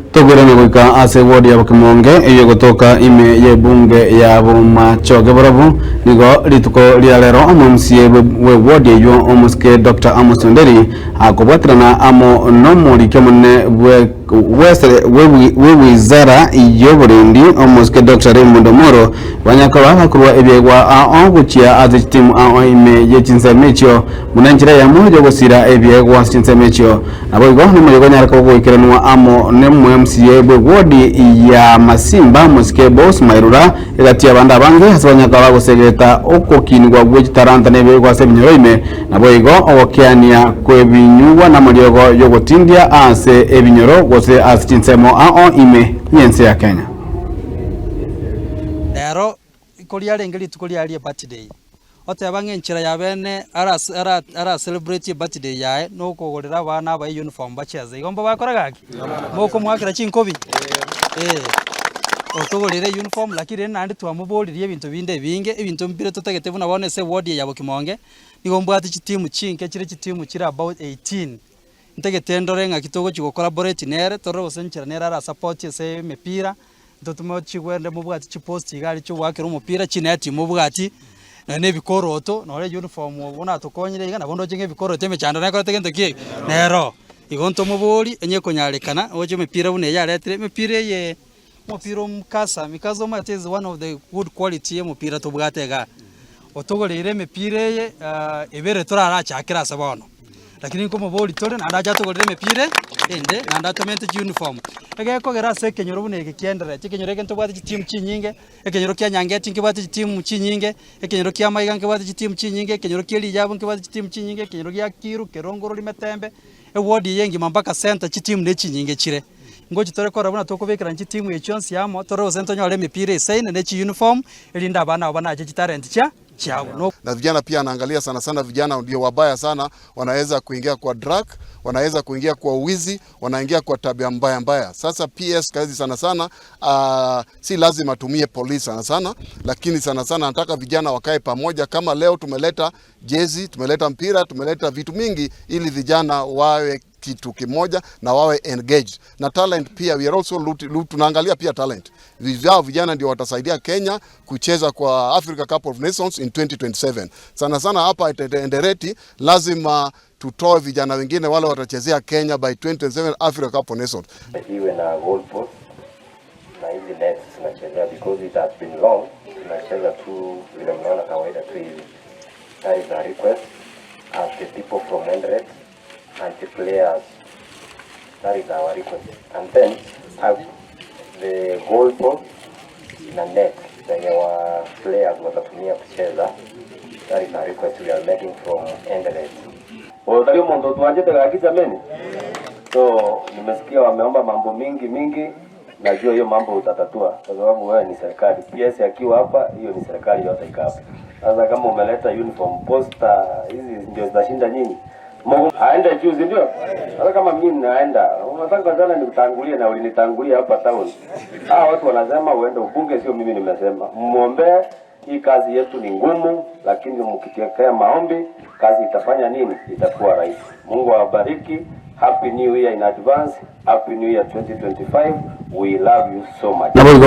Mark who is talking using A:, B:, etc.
A: Tokoirana goika ase ewodi ya Bokimonge eyio egotoka ime y'ebunge ya Bomachoge Borabu. Nigo rituko ria rero omoMCA bw'ewodi eyio omosike Doctor Amos Onderi akobwaterana amo nomoriki omonene bw'ewizara y'oborendi omosike Doctor Raymond Omoro banyakoba bakorwa ebiegwa ao gochia ase chitimu ao ime ye chinsemo echio buna enchera eyemo y'ogosira ebiegwa ase chinsemo echio. Naboigo nomoyega onyare koba ogoikeranwa amo n'Omomca bw'ewodi ya Masimba, Omosike Boss Mairura, egati y'abande abange ase banyare koba bagosegeta okokinigwa gwe chitalanta na ebiegwa ase ebinyoro ime, naboigo ogokeania kw'ebinyugwa namariogo y'ogotindia ase ebinyoro gose ase chinsemo ao ime y'ense ya Kenya.
B: Rero koriarenge rituko riaye rie birthday, Oteba ng'a enchera ya bene ara celebrate ebirthday yaye na okogorera abana abaye uniform bacheze. Igo mbabakora gaki? Mokomoakera chinkobi? Eh, otogorere uniform lakini rende naende twamoboririe ebinto binde ebinge, ebinto mbire totagete buna bono ase eward eye ya Bokimonge, nigo mbwate chitimu chinke chire chitimu chire about 18. Ntagete ndore ng'aki togochi go collaborate nere, torore gose enchera nere ara support ase emepira, Ntotome chigwende mobwati chipost iga aria chiogoakera omopira, chineti mobwati, nonya na ebikoroto, nore uniform buna atokonyire iga, nabo ndoche ng'a ebikoroto emechando nekorete gento ki eke? Nero. Igo ntomobori onye ekonyarekana, oche emepira buna eye aretire, emepira eye, omopira o mukasa, mikasa omanyete is one of the good quality ya omopira tobwate igaa. Otogoreire emepira eye ebere torarachakere ase bono. Lakini nkomoboria tore naende ache atogorere emepira ende, naende atomente chiuniform. Egekogera ase ekenyoro buna eke kiendereti, ekenyoro eke ntobwate chitimu chinyinge, ekenyoro kia Nyangeti nkebwate chitimu chinyinge, ekenyoro kia Maiga nkebwate chitimu chinyinge, ekenyoro kia Riyabu nkebwate chitimu chinyinge, ekenyoro gia Kiru, Kerongorori, Metembe, eward eye engima mpaka center chitimu ne chinyinge chire. Ngochi tore korora buna tokobekerana chitimu echi chionsi amo, torore gose ntonyore emepira esaine ne chiuniform, erinde abana aba banache chitalent chia chiabo. No.
C: Na vijana pia anaangalia sana sana, vijana ndio wabaya sana, wanaweza kuingia kwa drug, wanaweza kuingia kwa uwizi, wanaingia kwa tabia mbaya mbaya. Sasa PS kazi sana sana, si lazima atumie polisi sana sana, lakini sana sana nataka vijana wakae pamoja. Kama leo tumeleta jezi, tumeleta mpira, tumeleta vitu mingi ili vijana wawe kitu kimoja na wawe engaged na talent pia. We are also tunaangalia pia talent vijao, vijana ndio watasaidia Kenya kucheza kwa Africa Cup of Nations in 2027. Sana sana hapa Endereti lazima tutoe vijana wengine wale watachezea Kenya by 2027 Africa Cup of Nations.
D: Iwe na goal post na hizi nets tunachezea because it has been long, tunacheza tu vile mnaona kawaida tu hivi. That is a request as the people from Eldoret and the players. That is our request. And then the goal post na net zenye wa players watatumia kucheza. That is a request we are making from Eldoret.
E: Otari omonto otwanchete gaki jameni. So nimesikia wameomba mambo mingi mingi, najua hiyo mambo utatatua kwa sababu wewe ni serikali. PS akiwa hapa, hiyo ni serikali yote iko hapa. Sasa kama umeleta uniform poster hizi ndio zitashinda nyinyi. Mungu aende juu, si ndio? Sasa kama mimi naenda, unataka sana nikutangulie na ulinitangulia hapa town. Hawa watu wanasema uende ubunge, sio mimi nimesema. Muombe, hii kazi yetu ni ngumu, lakini mkitikia maombi kazi itafanya nini? Itakuwa rahisi. Mungu awabariki. Happy New Year in advance. Happy New Year 2025. We love you so much.
A: Naboigo.